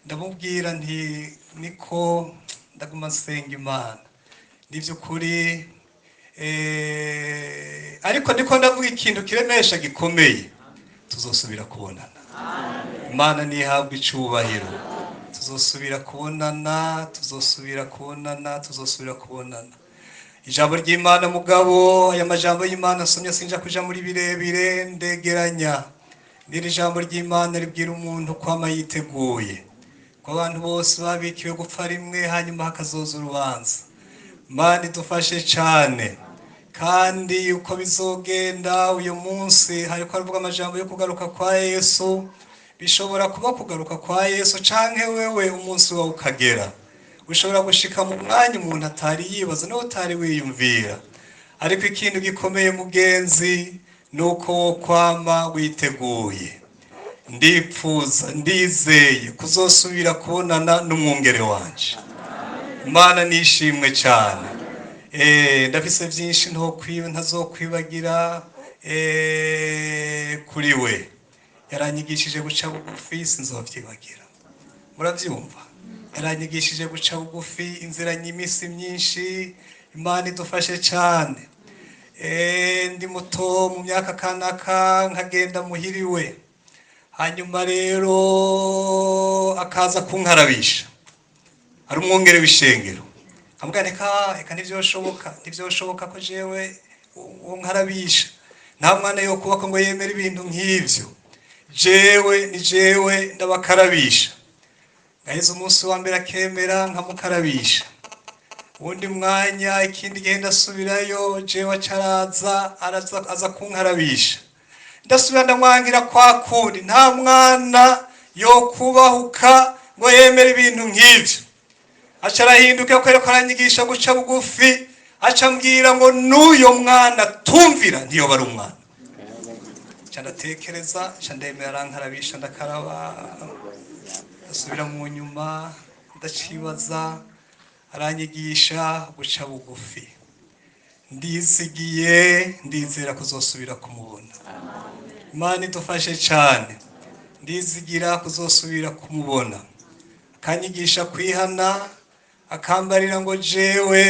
Ndamubwira nti niko ndaguma nsenga Imana ni by'ukuri, ariko ndiko ndavuga ikintu kiremesha gikomeye: tuzosubira kubonana. Imana ntihabwe icubahiro. Tuzosubira kubonana, tuzosubira kubonana, tuzosubira kubonana. Ijambo ry'Imana, mugabo aya majambo y'Imana nsomye, sinja kuja muri birebire, ndegeranya n'iri jambo ry'Imana ribwira umuntu kwama yiteguye ko abantu bose babikiwe gupfa rimwe, hanyuma hakazoza urubanza. Imana idufashe cyane. Kandi uko bizogenda uyu munsi, hariko haravuga amajambo yo kugaruka kwa Yesu. Bishobora kuba kugaruka kwa Yesu canke wewe umunsi wawe ukagera. Ushobora gushika mu mwanya umuntu atari yibaza n'uwo utari wiyumvira. Ariko ikintu gikomeye, mugenzi, ni uko wo kwama witeguye. Ndipfuza, ndizeye kuzosubira kubonana n'umwungere wanje. Imana nishimwe cyane. Ndafise byinshi ntazokwibagira kuri we. Yaranyigishije guca bugufi, sinzovyibagira. Muravyumva, yaranyigishije guca bugufi inzira nyimisi myinshi. Imana idufashe cyane. Ndi muto mu myaka kanaka, nkagenda muhiriwe, hanyuma rero akaza kunkarabisha ari umwungere w'ishengero. Nkamubwira: "Reka, reka, ntivyoshoboka, ntivyoshoboka ko jewe uwo nkarabisha. Nta mwana yo kubaka ngo yemere ibintu nk'ivyo. Jewe ni jewe ndabakarabisha." Ngaheze umunsi wa mbere akemera, nkamukarabisha. Uwundi mwanya, ikindi gihe ndasubirayo, jewe acaraza, araza, aza kunkarabisha. Ndasubira ndamwangira kwa kundi: nta mwana yo kubahuka ngo yemere ibintu nk'ivyo. Aca arahinduka kubera ko aranyigisha guca bugufi. Aca ambwira ngo n'uyo mwana tumvira ntiyoba ari umwana. Nca ndatekereza, nca ndemera, arankarabisha, ndakaraba. Ndasubira mu nyuma, ndacibaza. Aranyigisha guca bugufi. Ndizigiye, ndizera kuzosubira kumubona. Imana idufashe cyane. Ndizigira kuzosubira kumubona. Akanyigisha kwihana, akambarira ngo jewe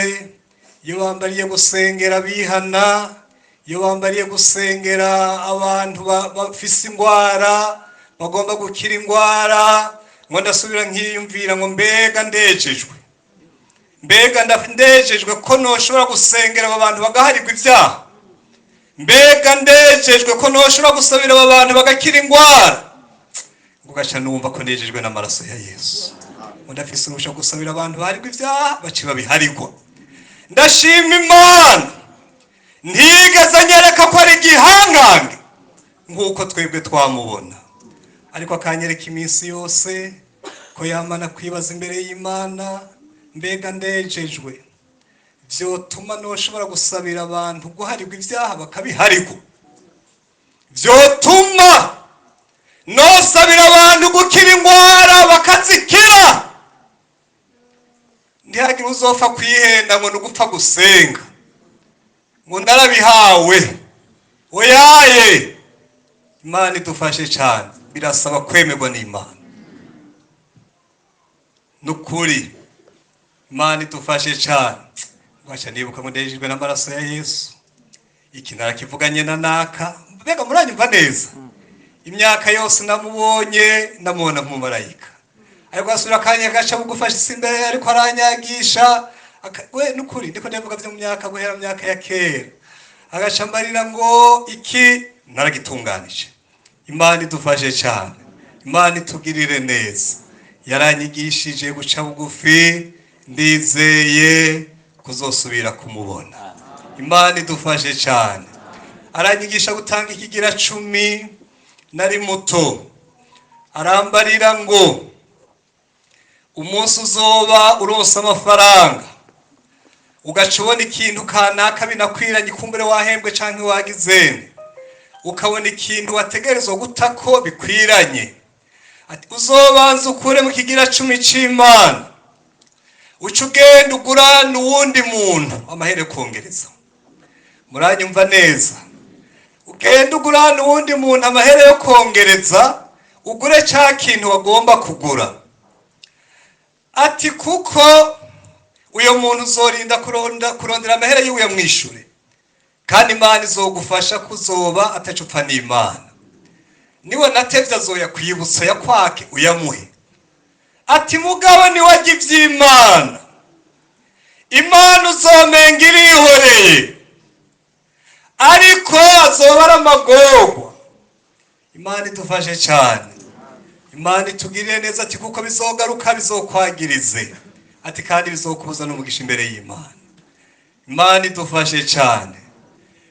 iyo bambariye gusengera bihana, iyo bambariye gusengera abantu bafise ingwara, bagomba gukira ingwara, ngo ndasubira nkiyumvira ngo mbega ndejejwe, mbega ndejejwe ko noshobora gusengera aba bantu bagaharirwa ibyaha? Mbega ndejejwe ko noshobora gusabira aba bantu bagakira ingwara? Ngo ugaca numva ko ndejejwe n'amaraso ya Yesu, ngo ndafise uruhusha gusabira abantu baharirwa ibyaha, baci babiharigwa. Ndashima Imana, ntigeze anyereka ko ari igihangange nk'uko twebwe twamubona, ariko akanyereka iminsi yose ko yamana kwibaza imbere y'Imana: mbega ndejejwe vyotuma noshobora gusabira abantu guharirwa ibyaha bakabiharigwa? Vyotuma nosabira abantu gukira ingwara bakazikira? Ntihagire uzopfa kwihenda ngo ni ugupfa gusenga ngo narabihawe. Oyaye, Imana idufashe cyane. Birasaba kwemerwa n'Imana nukuri. Imana idufashe cyane. Ngwaca nibuka ngo ndejejwe n'amaraso ya Yesu. Iki narakivuganye na naka. Mbega muranyumva neza? Imyaka yose namubonye, ndamubona nk'umumarayika, ariko asubira akanya gaca bugufasha isi imbere, ariko aranyagisha. We nukuri ndiko ndavuga byo mu myaka, guhera mu myaka ya kera, agaca mbarira ngo iki naragitunganije. Imana idufashe cyane, Imana itugirire neza. Yaranyigishije guca bugufi, ndizeye kuzosubira kumubona. Imana idufashe cyane. Aranyigisha gutanga ikigira cumi nari muto. Arambarira ngo umunsi uzoba uronse amafaranga, ugaca ubona ikintu kanaka binakwiranye, ikumbure wahembwe canke wagizene, ukabona ikintu wategerezwa gutako bikwiranye, ati uzobanza ukure mu kigira cumi c'Imana, uca ugenda ugurana uwundi muntu amahere kongereza. Muranyumva neza? Ugenda ugurana uwundi muntu amahere yo kongereza, ugure ca kintu wagomba kugura. Ati kuko uyo muntu uzorinda kurondera amahera yiwe uyamwishure, kandi Imana izogufasha kuzoba atacupfa n'Imana. Niwe natevye azoyakwibutsa yakwake uyamuhe. Ati mugabo niwajya ivy'Imana, Imana uzomenga irihoreye, ariko azoba ari amagorwa. Imana idufashe cyane, Imana itugirire neza. Ati kuko bizogaruka bizokwagirize, ati kandi bizokubuza n'umugisha imbere y'Imana. Imana idufashe cyane.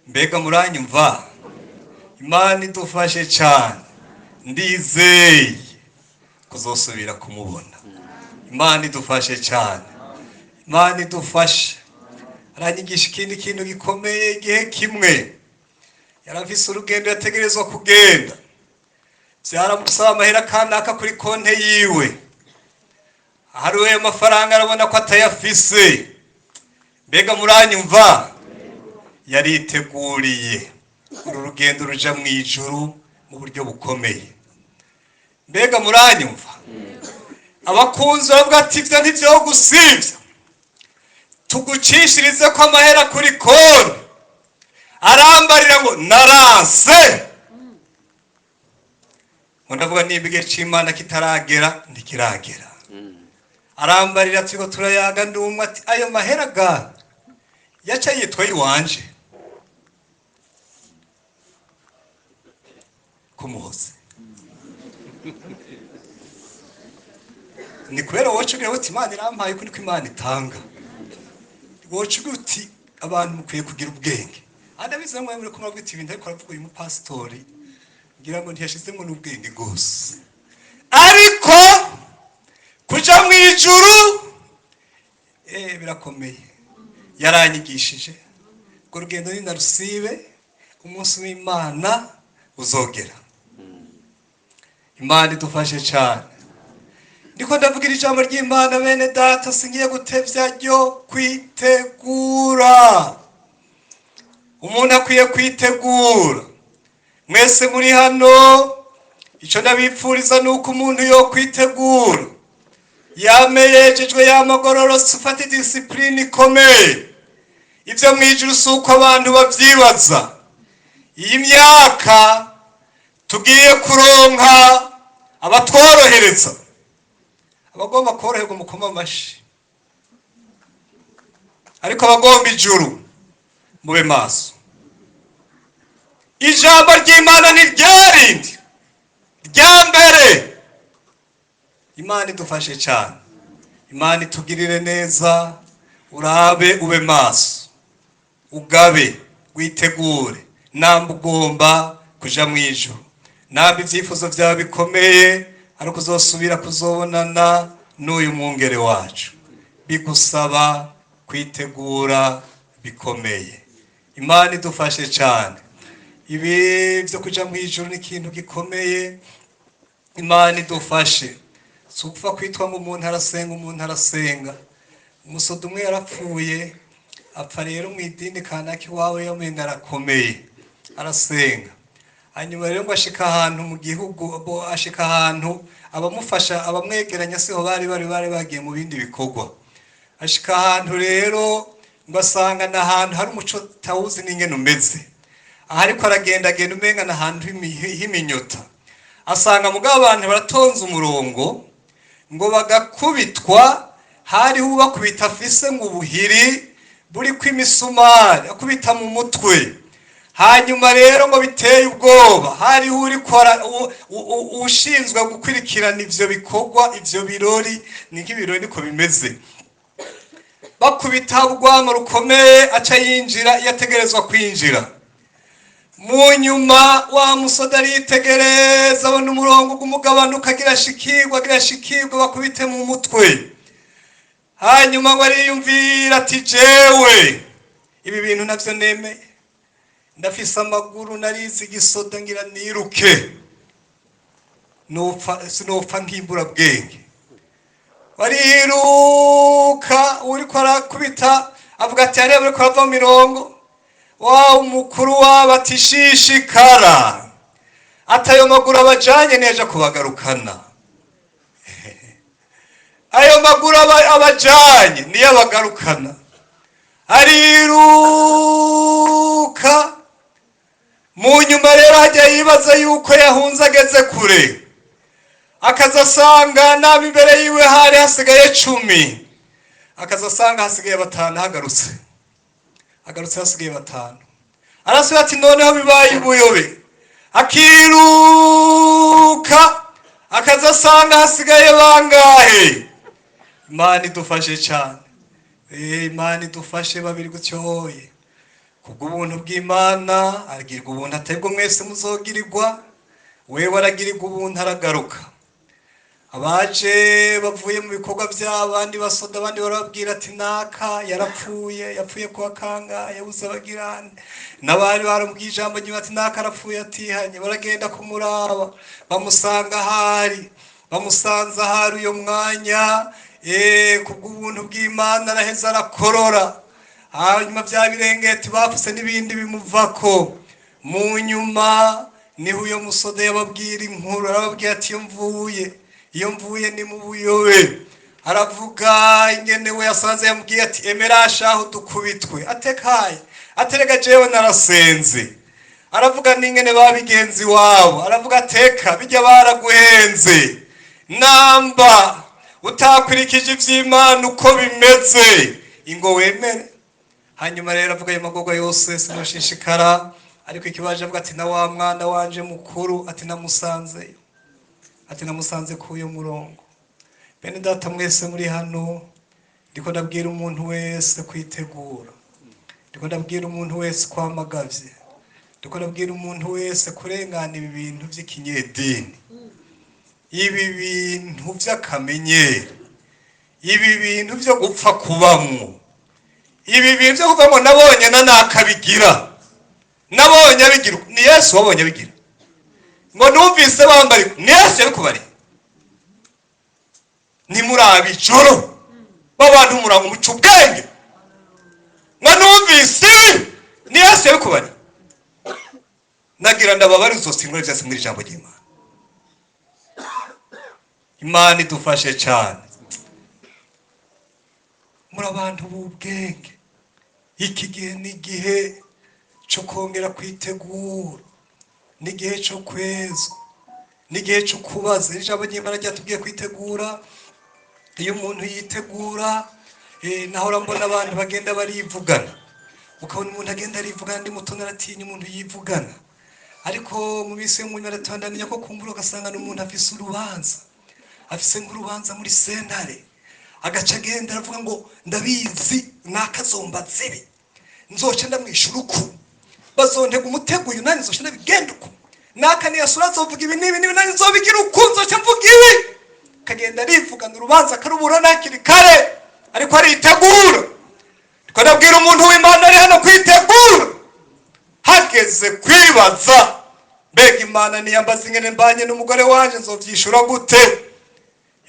Mbega muranyumva? Imana idufashe cyane. Ndizeye kuzosubira kumubona. Imana idufashe cyane, Imana idufashe. Aranyigisha ikindi kintu gikomeye. Igihe kimwe yarafise urugendo yategerezwa kugenda, byaramusaba amahera kanaka kuri konte yiwe. Ahari ayo mafaranga arabona ko atayafise. Mbega muranyumva? Yariteguriye uru rugendo ruja mu ijuru mu buryo bukomeye. Mbega muranyumva? Abakunzi bavuga ati ibyo ntibyo gusibya, tugucishirize ko amahera kuri konti. Arambarira ngo naranse, ngo ndavuga nimba igihe c'Imana kitaragera ntikiragera. Arambarira, turiko turayaga ndumwe, ati ayo mahera ga yaca yitwa iwanje kumuhoze. Ni kubera woca ugira uti Imana irampaye, uko niko Imana itanga. Woca ugira uti abantu mukwiye kugira ubwenge. Adabizi namwe muri kumwe bwite ibintu, ariko aravuga uyu mupasitori ngira ngo ntiyashizemo n'ubwenge rwose. Ariko kuja mu ijuru birakomeye. Yaranyigishije urwo rugendo ni narusibe, umunsi w'Imana uzogera. Imana idufashe cyane. Ndiko ndavugira ijambo ry'Imana, bene data, singiye gutevya ryo kwitegura. Umuntu akwiye kwitegura. Mwese muri hano, icyo ndabipfuriza ni uko umuntu yo kwitegura, yame yejejwe, yamagororotse, ufate disipurine ikomeye. Ibyo mu ijuru si uko abantu babyibaza. Iyi myaka tugiye kuronka abatworohereza, abagomba koroherwa mukoma amashi, ariko abagomba ijuru mube maso. Ijambo ry'Imana ni ryarindi rya mbere. Imana idufashe cyane, Imana itugirire neza. Urabe ube maso, ugabe, witegure. Namba ugomba kuja mu ijuru, namba ibyifuzo byawe bikomeye ariko uzosubira kuzobonana n'uyu mwungere wacu, bigusaba kwitegura bikomeye. Imana idufashe cyane. Ibi byo kuja mu ijuru ni ikintu gikomeye. Imana idufashe. Si upfa kwitwa ngo umuntu arasenga. Umuntu arasenga. Umusoda umwe yarapfuye, apfa rero mu idini kanaka iwawe, yamenga arakomeye, arasenga. Hanyuma rero ngo ashika ahantu mu gihugu, ashika ahantu abamufasha, abamwegeranya siho bari bari bagiye mu bindi bikorwa. Ashika ahantu rero ngo asanga ni ahantu hari umuco tawuzi n'ingene umeze aha, ariko aragendagenda umenga ni ahantu h'iminyota. Asanga mugabo abantu baratonze umurongo ngo bagakubitwa. Hariho ubakubita afise ngo ubuhiri buriko imisumari, akubita mu mutwe. Hanyuma rero ngo biteye ubwoba. Hariho ushinzwe gukurikirana ivyo bikorwa, ivyo birori, ni nk'ibirori niko bimeze. Bakubita urwamo rukomeye, aca yinjira iyo ategerezwa kwinjira. Mu nyuma wa musoda aritegereza, abona umurongo w'umugabanuka, agira ashikirwa, agira ashikirwa, bakubite mu mutwe. Hanyuma ngo ariyumvira ati jewe ibi bintu navyo nemeye, ndafise amaguru, narize igisoda, ngira niruke, nopfa sinopfa nk'imburabwenge. Bariruka, uriko arakubita avuga ati hariya bariko barava mu mirongo. Wa umukuru wabo ati shishikara, ati ayo maguru abajanye neja kubagarukana. Ayo amaguru abajanye niyo abagarukana. Ariruka. Mu nyuma rero hajya yibaza yuko yahunze ageze kure, akaza asanga nabi imbere yiwe hari hasigaye 10, akaza asanga hasigaye 5. Hagarutse agarutse hasigaye 5. Arasubira ati: "Noneho bibaye ubuyobe." Akiruka, akaza asanga hasigaye bangahe? Imana idufashe cyane. Imana idufashe. 2 gutyoye. Kubw'ubuntu bw'Imana aragirwa ubuntu, atebwo mwese muzogirirwa. Wewe aragirirwa ubuntu, aragaruka. Abaje bavuye mu bikorwa by'abandi basoda, abandi barababwira ati: "Naka yarapfuye, yapfuye kuwa kanga, yabuze abagirane." N'abari baramubwiye ijambo nyuma ati: "Naka arapfuye atihanye." Baragenda kumuraba, bamusanga ahari, bamusanze ahari uyo mwanya. Kubw'ubuntu bw'Imana araheza arakorora. Hanyuma bya birengeti bapfutse n'ibindi bimuvako. Mu nyuma niho uyo musoda yababwira inkuru. Arababwira ati: Iyo mvuye ni mu buyobe." Aravuga ingene we yasanze yamubwiye ati: "Emera shaho dukubitwe." Atekaye aterega: "Jewe narasenze." Aravuga n'ingene babigenzi wabo. Aravuga: "Ateka bijya baraguhenze, namba utakurikije ivy'Imana uko bimeze, ingo wemere." Hanyuma rero avuga ayo magorwa yose, sinoshishikara. Ariko ikibaje avuga ati: "Na wa mwana wanje mukuru," ati, "namusanzeyo," ati: "namusanze k'uyo murongo." Bene data mwese muri hano, ndiko ndabwira umuntu wese kwitegura, ndiko ndabwira umuntu wese kwamagavye, ndiko ndabwira umuntu wese kurengana ibi bintu by'ikinyedini, ibi bintu by'akamenyero, ibi bintu byo gupfa kubamwo, ibi bintu byo kuvamo. Nabonye na nakabigira, nabonye abigira. Ni Yesu wabonye abigira? Ngo numvise bambara, ni Yesu yabikubariye? Ntimurabe ijoro b'abantu, muranga umuca ubwenge. Ngo numvise ibi, ni Yesu yabikubariye? Nagira ndababari uzosingura byose muri ijambo ry'Imana. Imana idufashe cyane. Muri abantu b'ubwenge, iki gihe ni igihe cyo kongera kwitegura, n'igihe cyo kwezwa, n'igihe cyo kubaza. Ijambo ry'Imana ryatubwiye kwitegura. Iyo umuntu yitegura, nahora mbona abantu bagenda barivugana, ukabona umuntu agenda arivugana. Ndi muto naratinya umuntu yivugana, ariko mu minsi yo mu nyuma ndamenya ko kumbura ugasanga ni umuntu afise urubanza, afise nk'urubanza muri sentare, agaca agenda aravuga ngo: "Ndabizi nakazomba zibi, nzoca ndamwishura uku, bazontega umutego uyu, nanjye nzoca ndabigenda uku, naka niyasura azovuga ibi n'ibi n'ibi, nanjye nzobigira uku, nzoca mvuga ibi." Akagenda arivugana urubanza, akaruburana hakiri kare, ariko aritegura. Ariko ndabwira umuntu w'Imana ari hano kwitegura. Hageze kwibaza: mbega Imana niyambaza ingene mbanye n'umugore wanje, nzovyishura gute?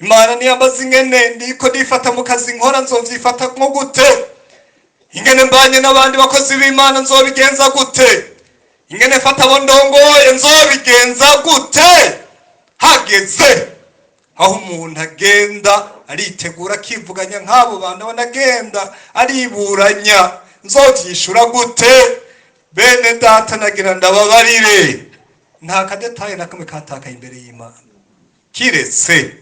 Imana niyambaza ingene ndiko ndifata mu kazi nkora, nzovyifata nko gute? Ingene mbanye n'abandi bakozi b'Imana, nzobigenza gute? Ingene fata abo ndongoye, nzobigenza gute? Hageze aho umuntu agenda aritegura, akivuganya nk'abo bantu abona agenda ariburanya: nzovyishura gute? Bene data, nagira ndababarire, nta ka détail na kamwe katakaye imbere y'Imana, kiretse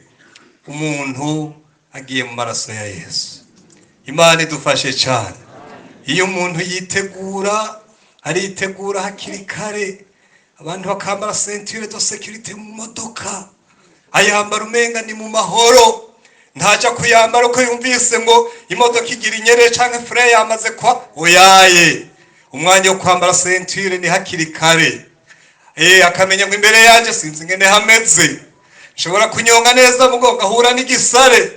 umuntu agiye mu maraso ya Yesu. Imana idufashe cyane. Iyo umuntu yitegura, aritegura hakiri kare. Abantu bakambara ceinture de sécurité mu modoka, ayambara umenga ni mu mahoro. Ntaja kuyambara uko yumvise ngo imodoka igira inyere canke frein yamaze kwa oyaye. Umwanya wo kwambara ceinture ni hakiri kare. Akamenya ngo imbere yanje sinzi ingene hameze, nshobora kunyonga neza mugo ngahura n'igisare,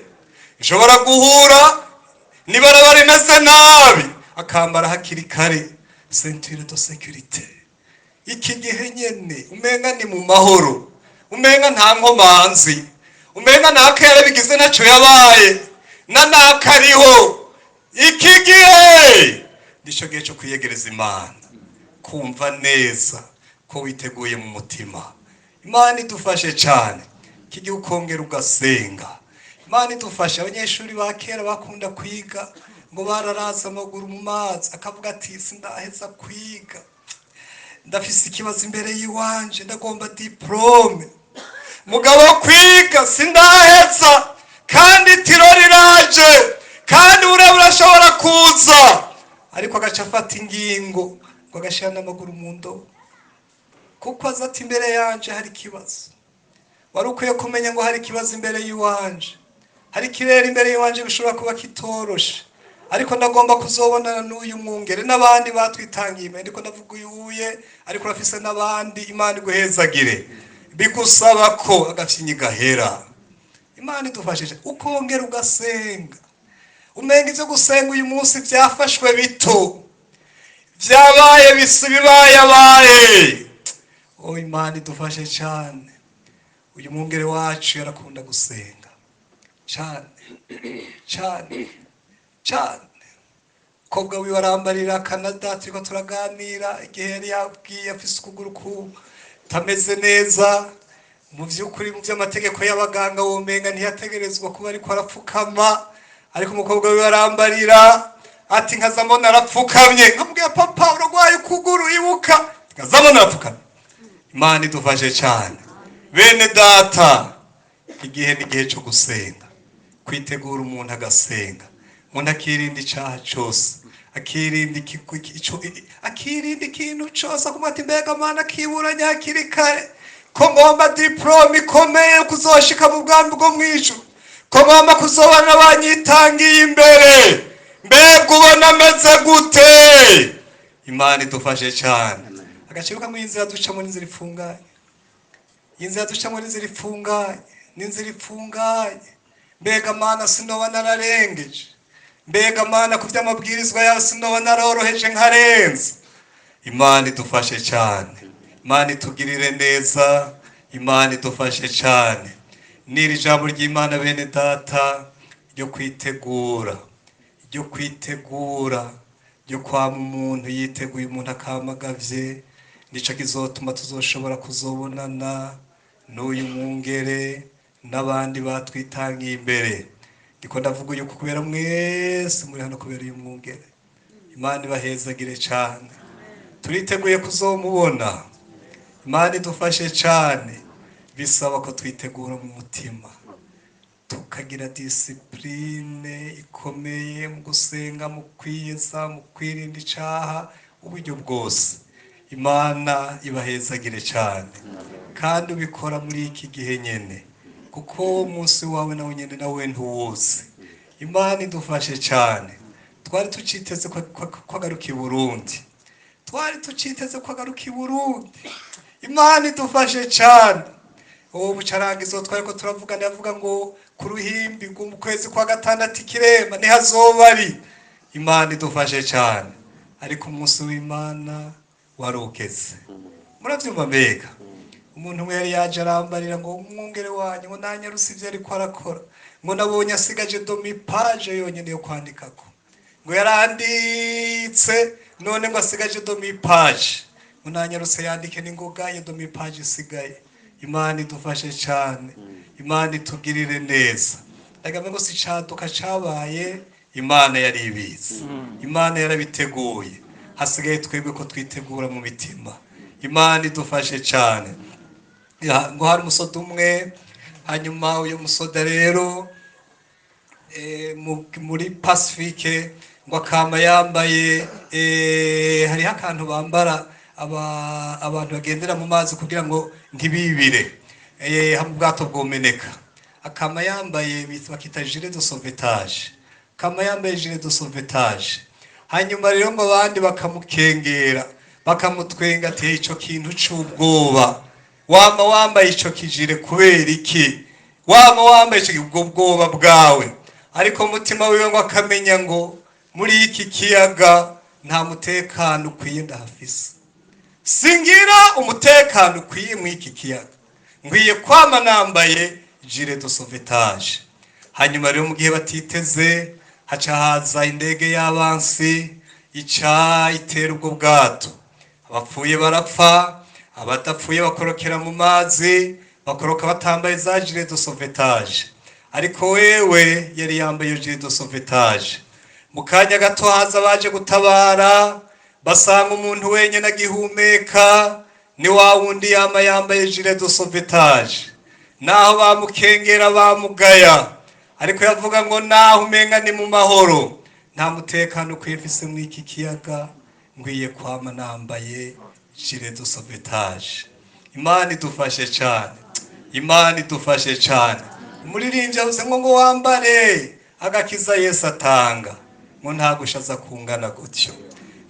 nshobora guhura n'ibarabara rimeze nabi. Akambara hakiri kare ceinture de sécurité. Iki gihe nyene umenga ni mu mahoro, umenga nta nkomanzi, umenga nta kera bigize, ntacyo yabaye na nakariho. Iki gihe nicyo gihe cyo kwiyegereza Imana, kumva neza ko witeguye mu mutima. Imana idufashe cyane. Iki gihe ukongera ugasenga. Imana idufashe. Abanyeshuri ba kera bakunda kwiga ngo bararaza amaguru mu mazi, akavuga ati sindaheza kwiga, ndafise ikibazo imbere y'iwanje, ndagomba diplôme, mugabo kwiga sindaheza, kandi itiro riraje, kandi ure burashobora kuza. Ariko agaca afata ingingo ngo agashyira n'amaguru mu ndobo, kuko aza ati imbere yanje hari ikibazo. Wari ukwiye kumenya ngo hari ikibazo imbere y'iwanje, hari ikirere imbere y'iwanje bishobora kuba kitoroshe, ariko ndagomba kuzobonana n'uyu mwungere n'abandi batwitangiye. Ndiko ndavuga uyuye, ariko urafise n'abandi. Imana iguhezagire. Bigusaba ko agafyinyi gahera. Imana idufashije, ukongera ugasenga. Umenga ibyo gusenga uyu munsi byafashwe bito, byabaye bibayabaye. Oh, Imana idufashe cyane. Uyu mwungere wacu yarakunda gusenga cyane cyane cyane. Kobwa wiwe arambarira Canada, turiko turaganira igihe yari yabwiye afise ukuguru kutameze neza. Mu by'ukuri, mu by'amategeko y'abaganga, womenga ntiyategerezwa kuba ariko arapfukama, ariko umukobwa wiwe arambarira ati nkaza mbona arapfukamye, nkamubwira: "Papa, urarwaye ukuguru, ibuka." Nkaza mbona arapfukamye. Imana idufashe cyane, bene data. Igihe ni igihe cyo gusenga, kwitegura, umuntu agasenga, umuntu akirinda icyaha cyose, akirinda akirinda ikintu cyose, akumva ati mbega Mana, akiburanya hakiri kare ko ngomba diplôme ikomeye kuzoshika mu bwami bwo mu ijuru, ko ngomba kuzobana banyitangiye imbere, mbega ubona ameze gute? Imana idufashe cyane. Agaciro kamwe, inzira ducamo n'inzira ifunganye, inzira ducamo n'inzira ifunganye, n'inzira ifunganye. Mbega Mana, sinoba nararengeje? Mbega Mana, ku by'amabwirizwa yawe sinoba naroroheje nkarenza? Imana idufashe cyane, Imana itugirire neza, Imana idufashe cyane. N'iri jambo ry'Imana, bene data, ryo kwitegura, ryo kwitegura, ryo kwama umuntu yiteguye, umuntu akamagavye, nico kizotuma tuzoshobora kuzobonana n'uyu mwungere n'abandi batwitangiye imbere. Ndiko ndavuga uyu kubera mwese muri hano kubera uyu mwungere. Imana ibahezagire cyane. Turiteguye kuzomubona. Imana idufashe cyane. Bisaba ko twitegura mu mutima, tukagira discipline ikomeye mu gusenga, mu kwiyeza, mu kwirinda icaha uburyo bwose. Imana ibahezagire cyane. Kandi ubikora muri iki gihe nyene, kuko umunsi wawe nawe nyene nawe ntuwuzi. Imana idufashe cyane. Twari tuciteze ko agaruka i Burundi, twari tuciteze ko agaruka i Burundi. Imana idufashe cyane. Ubu bucarangizo twari ko turavugana, yavuga ngo ku ruhimbi ngo mu kwezi kwa gatandatu ikiremba ntihazoba ari. Imana idufashe cyane. Ariko umunsi w'Imana wari ugeze. Murabyumva? Mbega umuntu umwe yari yaje arambarira ngo umwungere wanyu ngo nanyaruse ibyo ariko arakora, ngo nabonye asigaje demi-page yonyine yo kwandikako, ngo yaranditse none ngo asigaje demi-page, ngo nanyaruse yandike n'ingoga iyo demi-page isigaye. Imana idufashe cyane, Imana itugirire neza. Ndagambe ngo si icaduka cabaye, Imana yari ibizi, Imana yarabiteguye. Hasigaye twebwe ko twitegura mu mitima. Imana idufashe cyane. Ya, ngo hari umusoda umwe. Hanyuma uyu musoda rero muri Pacifique, ngo akama yambaye hariho akantu bambara abantu bagendera mu mazi kugira ngo ntibibire hamwe ubwato bwomeneka. Akama yambaye bakita gilet de sauvetage, akama yambaye gilet de sauvetage. Hanyuma rero ngo abandi bakamukengera, bakamutwenga ati: "Ico kintu c'ubwoba, wama wambaye ico ki gilet kubera iki? Wama wambaye ico, ubwo bwoba bwawe?" Ariko umutima wiwe ngo akamenya ngo muri iki kiyaga nta mutekano ukwiye ndahafise, singira umutekano ukwiye muri iki kiyaga, nkwiye kwama nambaye gilet de sauvetage. Hanyuma rero mu gihe batiteze, haca haza indege y'abansi, ica itera ubwo bwato. Abapfuye barapfa, abadapfuye bakorokera mu mazi, bakoroka batambaye za gilet de sauvetage. Ariko wewe yari yambaye gilet de sauvetage. Mu kanya gato haza baje gutabara, basanga umuntu wenyine agihumeka ni wa wundi yama yambaye gilet de sauvetage. Naho bamukengera, bamugaya, ariko yavuga ngo naho umenga ni mu mahoro, nta mutekano ukwiye mfise muri iki kiyaga, nkwiye kwama nambaye gilet de sauvetage. Imana idufashe cyane, Imana idufashe cyane. Umuririmbyi yavuze ngo wambare agakiza Yesu atanga, ngo nta gushaza kungana gutyo.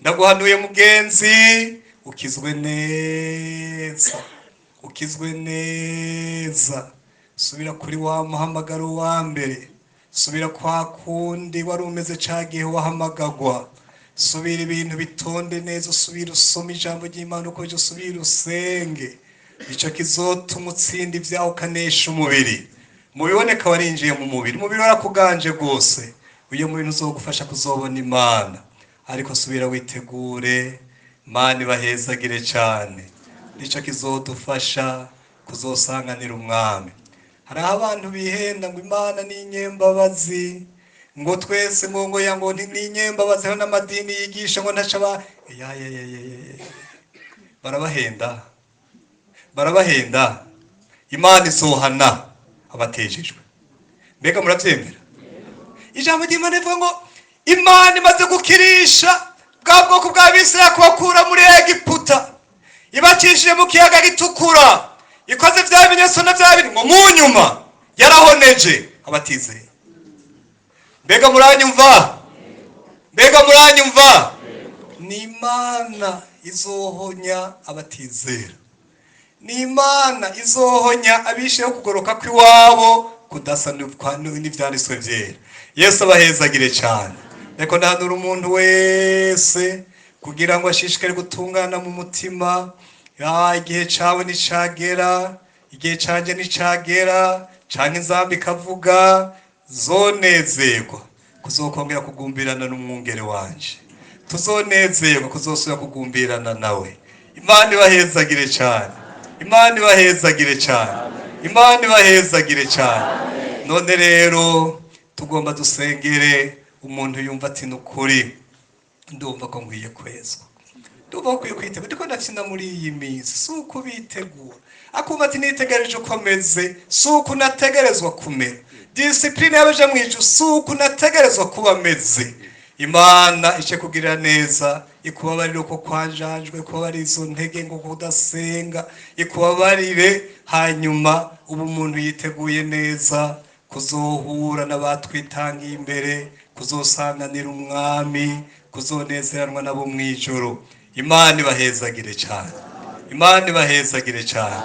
Ndaguhanuye mugenzi, ukizwe neza, ukizwe neza. Subira kuri wa muhamagaro wa mbere, subira kwa kundi wari umeze ca gihe wahamagagwa. Subira ibintu bitonde neza, usubire usome ijambo ry'Imana uko usubire usenge. Ico kizotuma utsinda ibyawe, ukanesha umubiri. Mubiboneka warinjiye mu mubiri, umubiri warakuganje rwose. Uyo mubiri uzogufasha kuzobona Imana, ariko subira witegure. Imana ibahezagire cyane. Nico kizodufasha kuzosanganira Umwami. Hariho abantu bihenda ngo Imana ni inyembabazi, ngo twese ngo ya ngo ni inyembabazi. Hariho n'amadini yigisha ngo ntaca ba ya ya ya ya ya. Barabahenda, barabahenda. Imana izohana abatejejwe. Mbega murabyemera? Ijambo ry'Imana rivuga ngo Imana imaze gukirisha bwa bwoko bw'Abisirayeli, kubakura muri Egiputa, ibacishije mu kiyaga gitukura, ikoze bya bimenyetso na bya bindi, ngo mu nyuma yarahoneje abatizeye. Mbega muranyumva? Mbega muranyumva? Ni Imana izohonya abatizera, ni Imana izohonya abisheho kugoroka kw'iwabo kudasa n'ivyanditswe vyera. Yesu abahezagire cyane. Reko ndahanura umuntu wese kugira ngo ashishikare gutungana mu mutima. Ya, igihe cawe nicagera, igihe canje nicagera, canke inzamba ikavuga, zonezerwa kuzokongera kugumbirana n'umwungere wanje, tuzonezerwa kuzosubira kugumbirana nawe. Imana ibahezagire cyane, Imana ibahezagire cyane, Imana ibahezagire cyane. None rero tugomba dusengere umuntu yumva ati: "Nukuri ndumva ko nkwiye kwezwa, ndumva ko nkwiye kwitegura, ndiko ndakina muri iyi minsi." Si uko bitegura, akumva ati: "Nitegereje uko meze, si uko nategerezwa kumera. Discipline y'abaja mu ijuru, si uko nategerezwa kuba meze." Imana ice kugirira neza, ikubabarire uko kwanjanjwe, ikubabarire izo ntege ngo kudasenga, ikubabarire. Hanyuma ubu umuntu yiteguye neza kuzohura n'abatwitangiye imbere, kuzosanganira Umwami, kuzonezeranwa nabo mu ijoro. Imana ibahezagire cyane, Imana ibahezagire cyane.